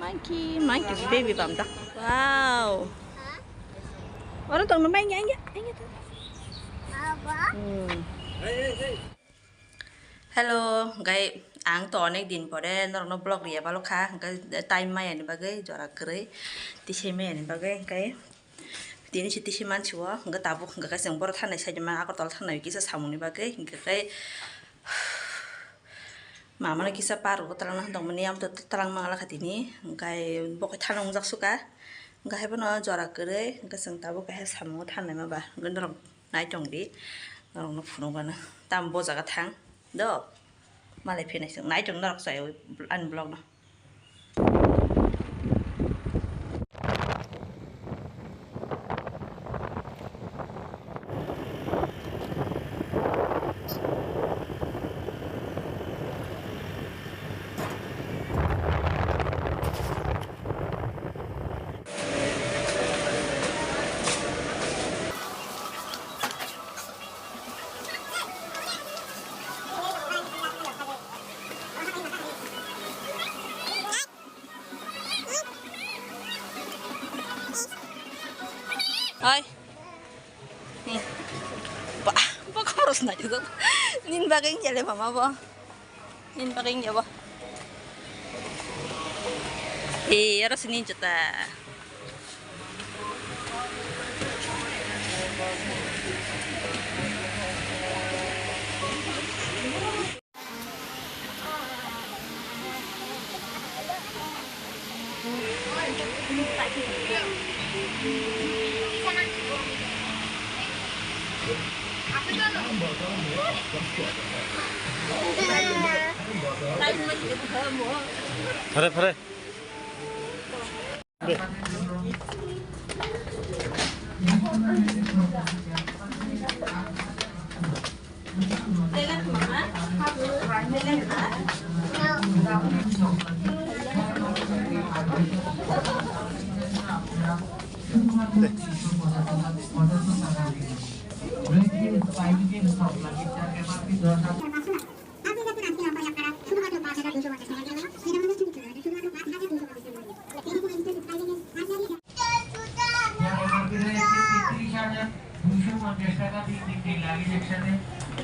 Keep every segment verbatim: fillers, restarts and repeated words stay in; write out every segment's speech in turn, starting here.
Monkey, monkey baby bam dak. Wow. Oro tong no mai ngi, ngi, ngi. Hmm. Hello, hwnkhe ang to onek din pore norokno vlog riya balo kha, hwnkhe time maya ni bagwi jora kwrwi, tisai maya ni bagwi, hwnkhe tini se tisai mansi o, hwnkhe tabuk hwnkhe chwng borok thanai side ma Agartala thanai kisa samung ni bagwi, hwnkhe mama no kisa park o twlang na tongmani, amo to twlang mangala kha tini, hwnkhe bo khe thana wngjak suka, hwnkhe hai bono jora kwrwi, hwnkhe chwng tabuk khe samung o thanai ma ba, hwnkhe norok. Nai tong di, norokno phunukgano. Tamo bo jaga thang do. Malai phinai chwng nai tong norok chaywi ani vlogno. Oi. Ni. Ba, ba khorosnai jok. Nini bagwi wngya le mama bo. Nini bagwi wngya bo. Eh, aro sini juta. Phare, phare.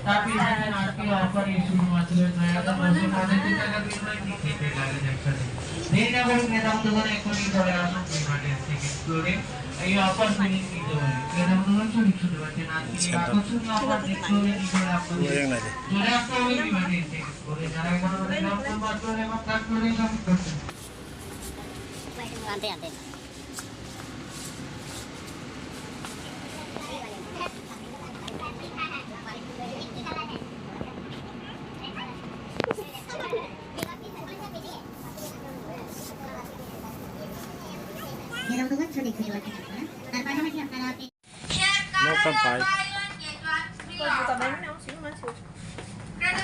তারপরে এখানে আজকে অফারে শুধুমাত্র নয় হাজার নয়শো পঁচাশি টাকা বিনিময়ে তিন তিনটে লাগেজ একসাথে। দেরি না করে ক্রেতা বন্ধুগণ এখনই চলে আসুন বিমানের টিকিট করে এই অফার পেয়ে নিতে পারেন। ক্রেতা বন্ধুগণ সঠিক শুনতে পাচ্ছেন, আজকে এই আকর্ষণীয় অফার দেখতে হলে কি করে আপনাদের চলে আসতে হবে বিমানের টিকিট করে। যারা এখনো গ্রাম নাম্বার এবং কাজ করে জমা করছেন। Ante, ante. এরকম করে ছোট ছোট বাচ্চা থাকবে না। তার পাশাপাশি আপনারা Welcome, bye.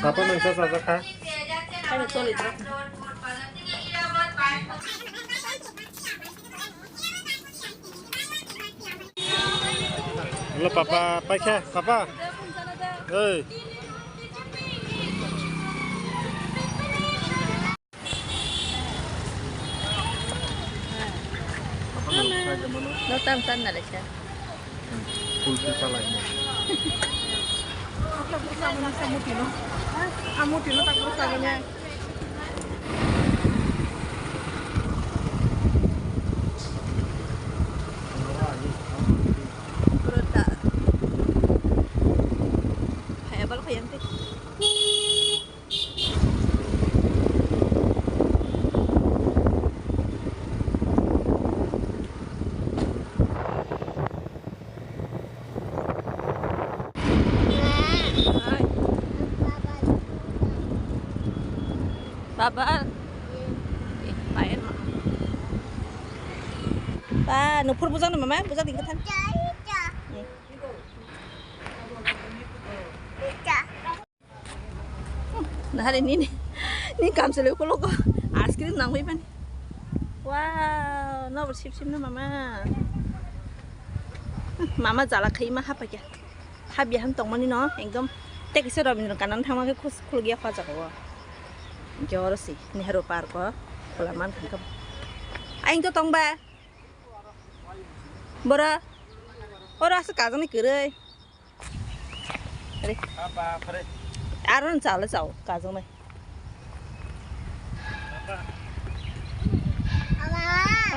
Papa nang sa sa kha. Hello, papa. Paikha, papa. Hey. No tam tan na le cha. Kulfi salai mo. Amuti no. Amuti no tak bro salai. Bro ta. Hai abal khayam te. Baba. Eh, lain mah. Ba, nupur bujang na mama, bujang dingkathan. Hmm. Nahari nini, ni kamchwlwi ukulok o ice cream nangwi mani. Wow, nobo sip sip no mama. Mama jala khaima hapakya. Habya ham tongmani no, ekdom tekisa Rabindra Kanan thangma khe khus-, khulugya kho jaga o. Hwnkhe oro se Nehru Park o khula man kha khe. Aing to tong ba. Bora. Oro asa kajang ni kwrwi. Are. Aro no chala chao kajang nai.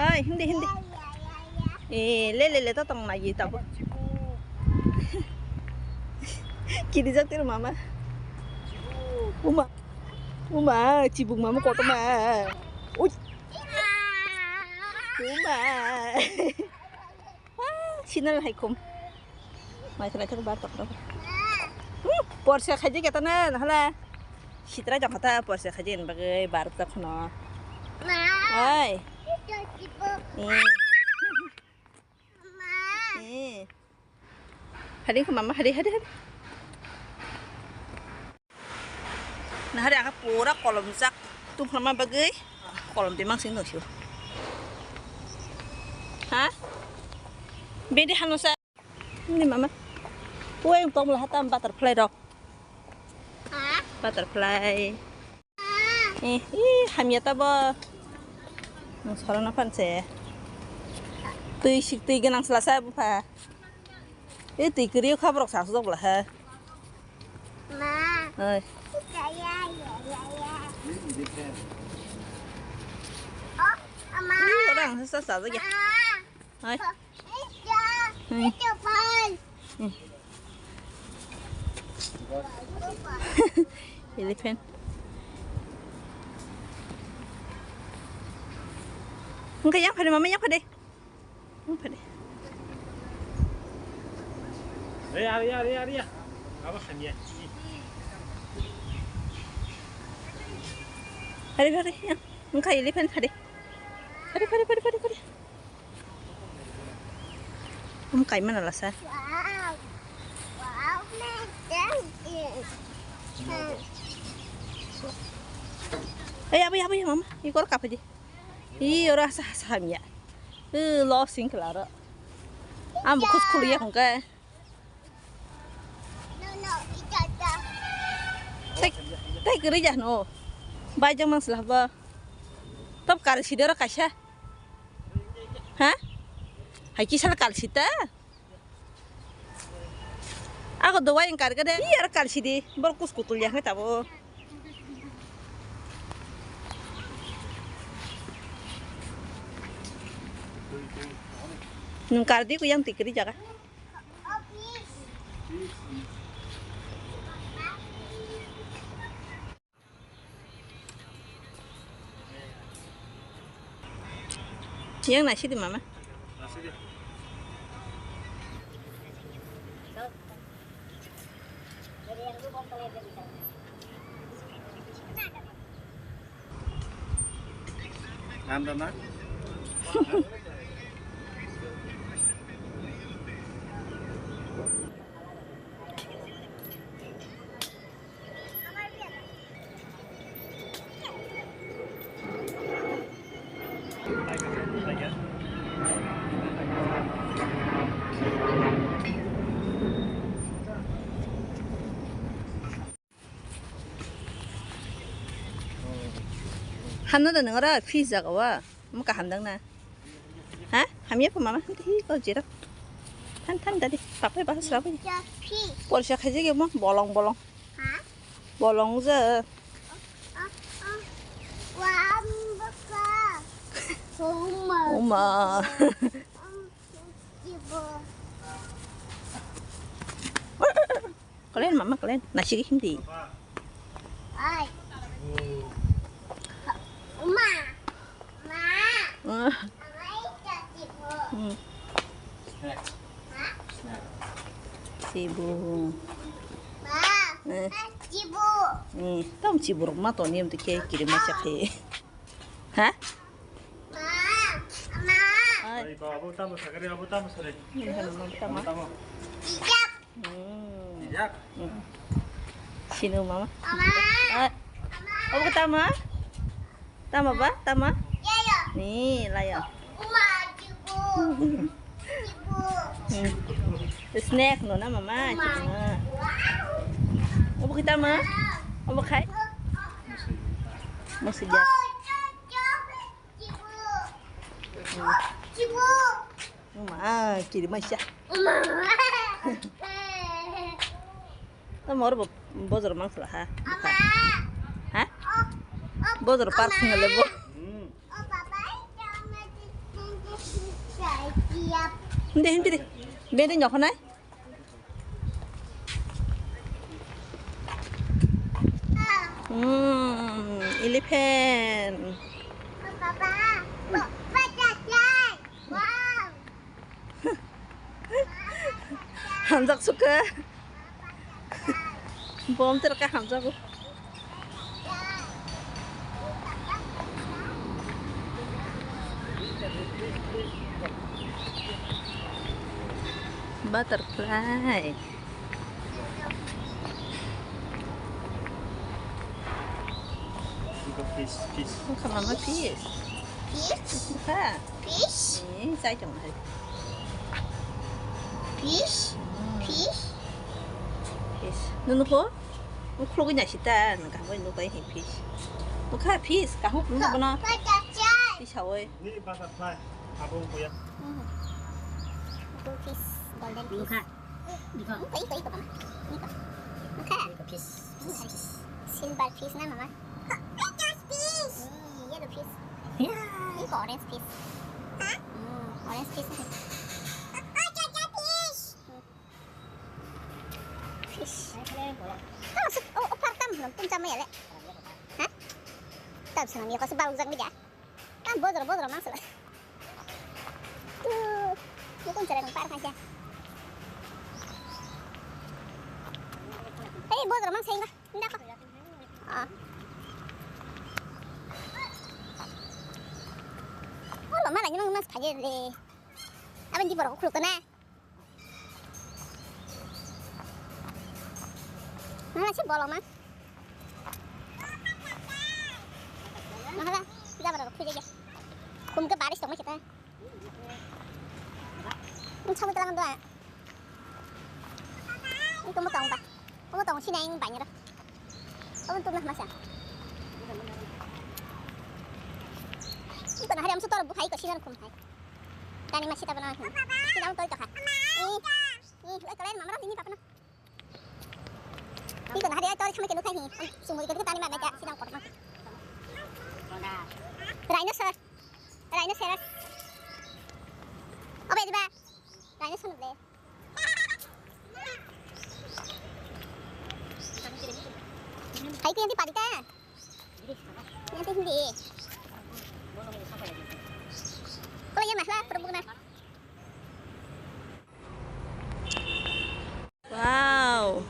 Oi, hindi, hindi. Eh, le, le, le, to tong nai tabo. Kiri jak tiro mama. Uma. Uma, chibuk mama koto ma. Ui. Uma. Ah, sinal hai kum. Mai kena cek bar tak. Hmm, porse khaji kita na, hala. Sitra jang kata porse khaji en bagai bar tak no. Hai. Eh. Eh. Hari ko mama, hari, hari, hari. Nahari aka pura kolom jak. Tum lama bagai. Kolom timang sing dong siu. Ha? Bedi hanu sa. Ni mama. Uai tong lah tam butterfly rok. Ha? Butterfly. Eh, ih, hamya tabo. Nung sorana panse. Tui sik tui ganang selasa bupha. Eh, tui kiri khabrok sa sujok lah ha. Ma. Oi. Ya, ya, ya, ya, ya. Oh, ma. Ih, orang sa sa sa ya. Ma. Hai. Hmm. Hmm. Elephant. Engkau yang pada mama yang pada. Yang pada. Ari, ari, ari, ari. Apa kan ya? Hari, hari, yang. Engkau elephant pada. Hari, hari, hari, hari, hari. Om kaimana lasa. Wow. Wow, man, thank you. Eh, apa ya, apa ya, mama? Ikor kapa di? Ih, ora sa sa hamya. Eh, lo sing kelaro. Am kus kuliah kongke. No, no, ita, ita. Tek, tek kerja no. Bajang mang selaba. Top kar sidera kaisa. Ha? Hai kisa kal sita? Ako dawai yang karga de. Iya kal sidi. Bor kus kutul ya tabo. Nung kardi ku yang tikri jaga. Yang nasi di mama. Nanda na? Hamno da nang ora fish jaga wa. Mo kaham dang na. Ha? Hamya ko mama. Hi ko jira. Than than dadi. Papai bahas rabai. Porsa khaje ge mo bolong bolong. Ha? Bolong je. Uma. Uma. Kalian mama kalian nasi hindi. Ai. Uma. Ma. Ah. Hmm. Sibu. Ma. Eh. Sibu. Eh, tam sibu rok ma to niam to ke kiri ma sa khe. Ha? Ma. Ma. Ai. Ai, ba, abo tamo sakari, abo tamo sare. Ini kan mama tamo. Tamo. Ijak. Hmm. Ijak. Hmm. Sino mama. Mama. Ai. Abo tamo? Tamo ba? Tamo? Ni, layo. Uma, sibu. Sibu. Hmm. Snack no na mama. Uma. Abo kita ma? Abo khai? Masih dia. Oh, sibu. Uma, kiri maisa. Tamo oro bo bojor mang sala ha. Ha? Bojor park singa lebo. Hindi, hindi. Bede nyokho nai. Hmm, elephant. Hamjak suka. Bom terka hamjago. Butterfly. Fish, fish. Wngkha mama fish. Fish? Wngkha. Fish? Eh, chai tong hai. Fish? Hmm. Fish? Fish. Nunu ko? Ukhulugwi naisita, nang kaham bai nukai hi fish. Nukha fish, kaham phunukgo bono. Butterfly. Fish hawoi. Ni butterfly, abo buya. Gold fish, golden fish. Nukha. Nukha. Nukha, nukha, nukha, mama. Nukha. Nukha fish. Fish, fish. Silver fish na, mama? Butterfly fish. Ni yellow fish. Yeah. Nukha orange fish. Huh? Hmm, orange fish. Butterfly fish. Fish. Oh, oh, park tam belum pun sama ya, Le? Hah? Tam sana ni kasi baru jang dia. Kan bojor, bojor mang sala. Tu, ni pun cara park aja. Hei, bojor mang sala. Indah kok. Ah. Oh, lo malah ni mang mas paje le. Abang di borok khuluk na. Mana sih bolong, Mang? Mahala, jabar rok khuijak ya. Khum khe baris tongma kita. Ini sabu telang doa. Ini kamu tong ba? Kamu tong sini yang banyak. Kamu tuh nah masa. Ini pernah hari amsu tor bukai ke sini khum hai. Tani masih tak pernah. Sini kamu tol tokat. Ini, ini, eh, kalian mama ini apa pernah? Iko na hade tor khama kenu khai hi. Sumui kenu tani ma naja sidang kotor. Rhinoceros. Rhinoceros. Obe diba? Rhinoceros le. Hai ko yanti padita. Yanti hindi. Kalau ya mahla perempuan. Wow.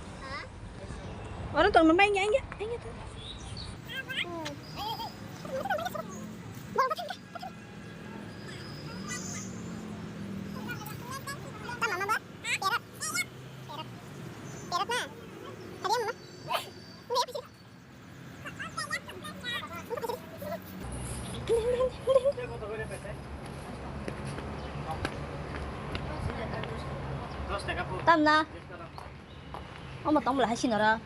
Orang tuh main ya, ya, ya. Tamna. Omo tong bwla hai sinoro.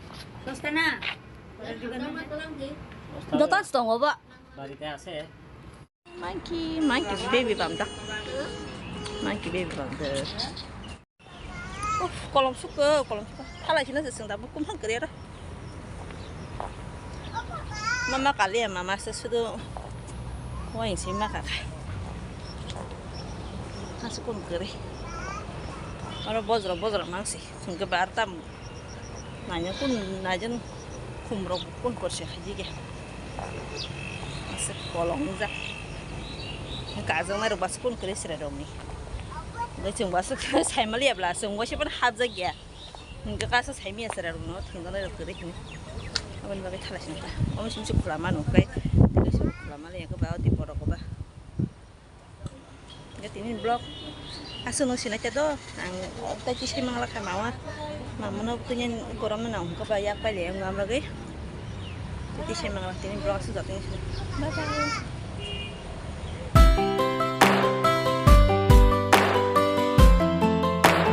Joto tongo bo. Monkey, monkey baby bamda. Monkey baby bamda. Uf, kolom sukha, kolom sukha. Thalai sino se sengda bukum hang kere ra. Mama kaliya mama se sudu. Wain si maka. Hasu kum kere. Oro bojro bojro mangsi. Sengke bar tam. Nanya kun najen. Khumrok kun korse khaji ge. Ase kolong jak. Kajang nai rok bas kun kere sira rok ni. Ngai chwng bas saimali abla chwng waisa pan hapjak ya. Hingke kasa saimi asara rok no thwngjaknai rok kwrwi hino. Aboni bagwi thala singkha. Omo simi se khwlama nukhe. Tini se khwlama le yakhe ba oti borok ba. Hingke tini vlog aswk no sinai ta do. Ang tai tisai mangla kha mawa. Mamano tini gorom no nang hwnkhe ba yak pai le wng bagwi. Tisai mangla tini vlog aswk jatoni sini. Bye bye.